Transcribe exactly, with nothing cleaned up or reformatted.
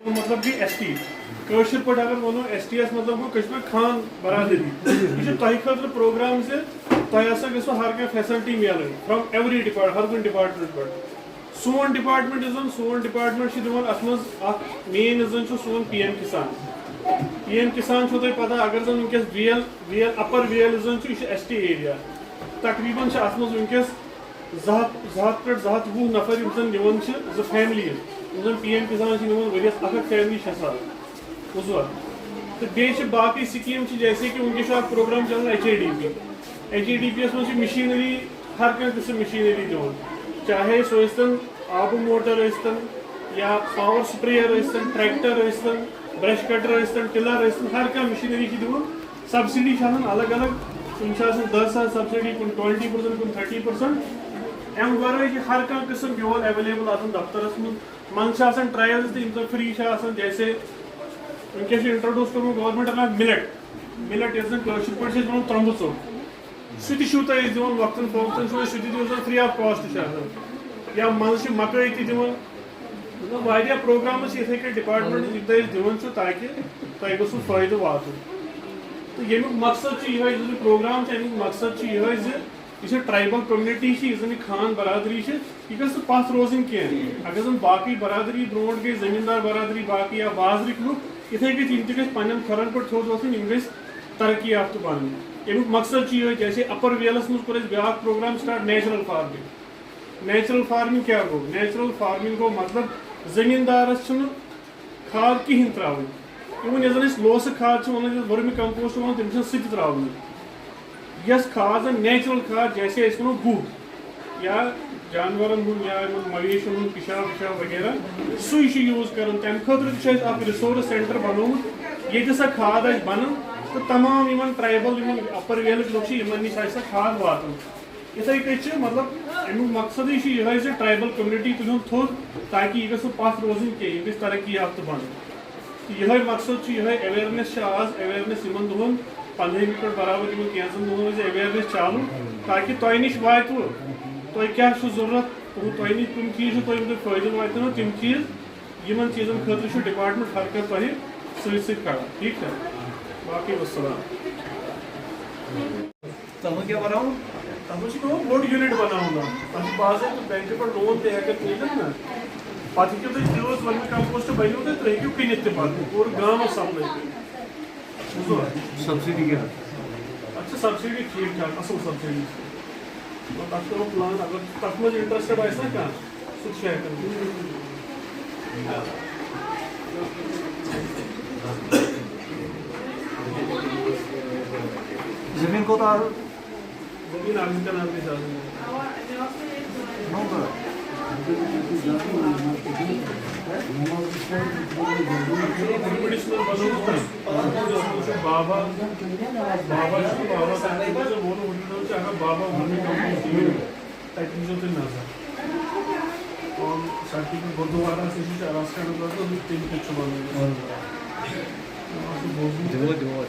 مطلب گٔے S T. کٲشِر پٲٹھۍ اگر وَنو، ایس ٹی یَس مطلب گوٚو کشمیر خان برادری۔ یہِ چھُ تۄہہِ خٲطرٕ پروگرام زِ تۄہہِ ہسا گٔژھو ہر کانٛہہ فیسلٹی میلٕنۍ from every department، ہر کُنہِ ڈپارٹمنٹ پٮ۪ٹھ۔ سون ڈپارٹمنٹ یُس زَن سون ڈپارٹمنٹ چھُ دِوان، اَتھ منٛز اکھ مین یُس زَن چھُ سون پی ایم کسان۔ پی ایم کسان چھُو تۄہہِ پتہ، اگر زَن وٕنکیٚس ویل ویل اپر ویل یُس زَن چھُ، یہِ چھُ ایس ٹی ایریا۔ تقریباً چھِ اَتھ منٛز وٕنکیٚس زٕ ہَتھ زٕ ہَتھ پٮ۪ٹھ زٕ ہَتھ وُہ نفر یِم زَن نِوان چھِ، زٕ فیملیٖز، یِم زَن پی ایم کسان چھِ نِوان ؤریَس، اکھ اکھ فیملی شےٚ ساس۔ بوٗزوا؟ تہٕ بیٚیہِ چھِ باقٕے سکیٖم چھِ، جیسے کہِ وٕنکیٚس چھُ اکھ پروگرام چلان H A D P. H A D P یَس منٛز چھِ مشیٖنری، ہر کانٛہہ قٕسم مشیٖنری دِوان، چاہے سُہ ٲسۍتن آبہٕ موٹر ٲسۍتن یا پاور سپریئر ٲسۍتن، ٹریکٹر ٲسۍتن، برش کٹر ٲسۍتن، ٹلر ٲسۍتن، ہر کانٛہہ مشیٖنری چھِ دِوان۔ سبسڈی چھِ آسان الگ الگ، کُنہِ چھِ آسان دَہ ساس سبسڈی، کُنہِ ٹُوَنٹی پٔرسنٹ، کُنہِ تھٔٹی پٔرسنٹ۔ اَمہِ ورٲے چھِ ہر کانٛہہ قٕسم بیول ایویلیبل آسان دفترس منٛز۔ منٛزٕ چھِ آسان ٹرایلز تہِ، یِم زَن فری چھِ آسان، جیسے وٕنکیٚس چھُ انٹروڈیوس کوٚرمُت گورمنٹن اکھ مِلٹ، مِلٹ یَتھ زَن کٲشِر پٲٹھۍ چھِ أسۍ وَنان ترٛمبہٕ ژوٚٹ۔ سُہ تہِ چھُو تۄہہِ أسۍ دِوان وقتاً فوقتاً، چھُو أسۍ سُہ تہِ دِوان، فرٛی آف کاسٹ چھِ آسان۔ یا منٛزٕ چھِ مکٲے تہِ دِوان۔ مطلب، واریاہ پروگرامز چھِ یِتھَے کٔنۍ ڈپارٹمنٹ یِم تۄہہِ أسۍ دِوان چھِو، تاکہِ تۄہہِ گوٚژھوُ فٲیدٕ واتُن۔ تہٕ ییٚمیُک مقصد چھُ یِہوٚے، یُس یہِ پروگرام چھُ، اَمیُک مقصد چھُ یِہوٚے زِ یُس یہِ ٹرایبل کمیونٹی چھِ، یُس زَن یہِ خان برادری چھِ، یہِ گژھِ نہٕ پَتھ روزٕنۍ کینٛہہ۔ اگر زَن باقٕے برادری برونٛٹھ گٔے، زٔمیٖندار برادری باقٕے یا بازرٕکۍ لُکھ، یِتھَے کٔنۍ یِم تہِ گٔژھۍ پنٛنٮ۪ن کھۄرَن پٮ۪ٹھ تھوٚد وۄتھٕنۍ، یِم گٔژھۍ ترقی یافتہٕ بَنٕنۍ۔ اَمیُک مقصد چھُ یِہوٚے، جیسے اَپَر ویلَس منٛز کوٚر اَسہِ بیٛاکھ programme start, natural farming. Natural farming کیٛاہ گوٚو؟ نیچرل فارمنگ گوٚو مطلب، زٔمیٖندارَس چھُنہٕ کھاد کِہیٖنۍ ترٛاوٕنۍ۔ اِوٕن یۄس زَن أسۍ لوسہٕ کھاد چھِ وَنان، یۄس ؤرمہِ کمپوسٹ وَنان، تِم چھِنہٕ سُہ تہِ ترٛاوٕنۍ۔ یۄس کھاد زَن نیچرل کھاد، جیسے أسۍ وَنو گُہہ یا جانوَرَن ہُنٛد یا یِمَن مویشَن ہُنٛد پِشاب وِشاب وغیرہ، سُے چھُ یوٗز کَرُن۔ تَمہِ خٲطرٕ تہِ چھُ اَسہِ اَکھ ریسورس سینٹر بَنومُت، ییٚتہِ سۄ کھاد آسہِ بَنان تہٕ تمام یِمَن ٹرایبل، یِمَن اَپَر ویلٕکۍ لُکھ چھِ، یِمَن نِش آسہِ سۄ کھاد واتان۔ یِتھَے کٔنۍ چھِ، مطلب، اَمیُک مقصدٕے چھُ یِہوٚے زِ ٹرایبل کمیونٹی تُلہون تھوٚد، تاکہِ یہِ گژھِ نہٕ پَتھ روزٕنۍ کینٛہہ، یہِ گژھِ ترقی یافتہٕ بَنٕنۍ۔ تہٕ یِہوٚے مقصد چھُ، یِہوٚے اویرنیس چھِ آز، اویرنیس یِمَن دۄہَن، پنٛدہٲیمہِ پٮ۪ٹھ برابر یِمَن کینٛژَن دۄہَن روزِ اویرنیس چالوٗ، تاکہِ تۄہہِ نِش واتوٕ، تۄہہِ کیٛاہ چھُو ضوٚرَتھ، تُہُنٛد، تۄہہِ نِش کٕم چیٖز چھِ، تۄہہِ یِم تۄہہِ فٲیدٕ واتنو، تِم چیٖز، یِمَن چیٖزَن خٲطرٕ چھُ ڈپارٹمنٹ ہر کانٛہہ تۄہہِ سۭتۍ سۭتۍ کَران، ٹھیٖک چھا؟ باقٕے وَسَلام۔ تَتھ منٛز کیٛاہ بَناوُن؟ تَتھ منٛز چھُ پٮ۪وان بوٚڑ یوٗنِٹ بَناوُن اَتھ۔ تَتھ چھُ باضٲبطہٕ بینکہِ پٮ۪ٹھ لون تہِ ہٮ۪کان میٖلِتھ نہ۔ پَتہٕ ہیٚکِو تُہۍ تیوٗت ؤرمی کمپوسٹ بَنیو تۄہہِ، تُہۍ ہیٚکِو کٕنِتھ تہِ پَتہٕ پوٗرٕ گامَس سَپلاے کٔرِتھ۔ بوٗزوا؟ سبسڈی کیٛاہ؟ اَتھ چھِ سبسڈی ٹھیٖک ٹھاک، اَصٕل سبسڈی چھِ۔ مطلب، تَتھ چھُ پٮ۪وان پٕلان، اگر تَتھ منٛز اِنٹرٛسٹڈ آسہِ نہ کانٛہہ، سُہ تہِ چھُ ہٮ۪کان۔ زٔمیٖن کوٗتاہ؟ زٔمیٖن اَکھ زٕ کَنال گژھِ آسٕنۍ۔ نو کَنال۔ اَتھ چھُ وُڈِس منٛز بَنومُت، اَتھ وُڈِس منٛز چھُ بابا، بابا چھُ، بابا سُنٛد ووٚن وُڈِس منٛز چھُ، اگر بابا وُڈ کَمپوز تہِ ؤنِو۔ تَتہِ دیٖزیو تُہۍ نظر۔ اور سڑکہِ پٮ۪ٹھ گُردوارہ سۭتۍ چھُ رَژھ کھنٛڈ گژھان، تِم تہِ چھُ بَنٲوِتھ۔ دِمو، دِمو۔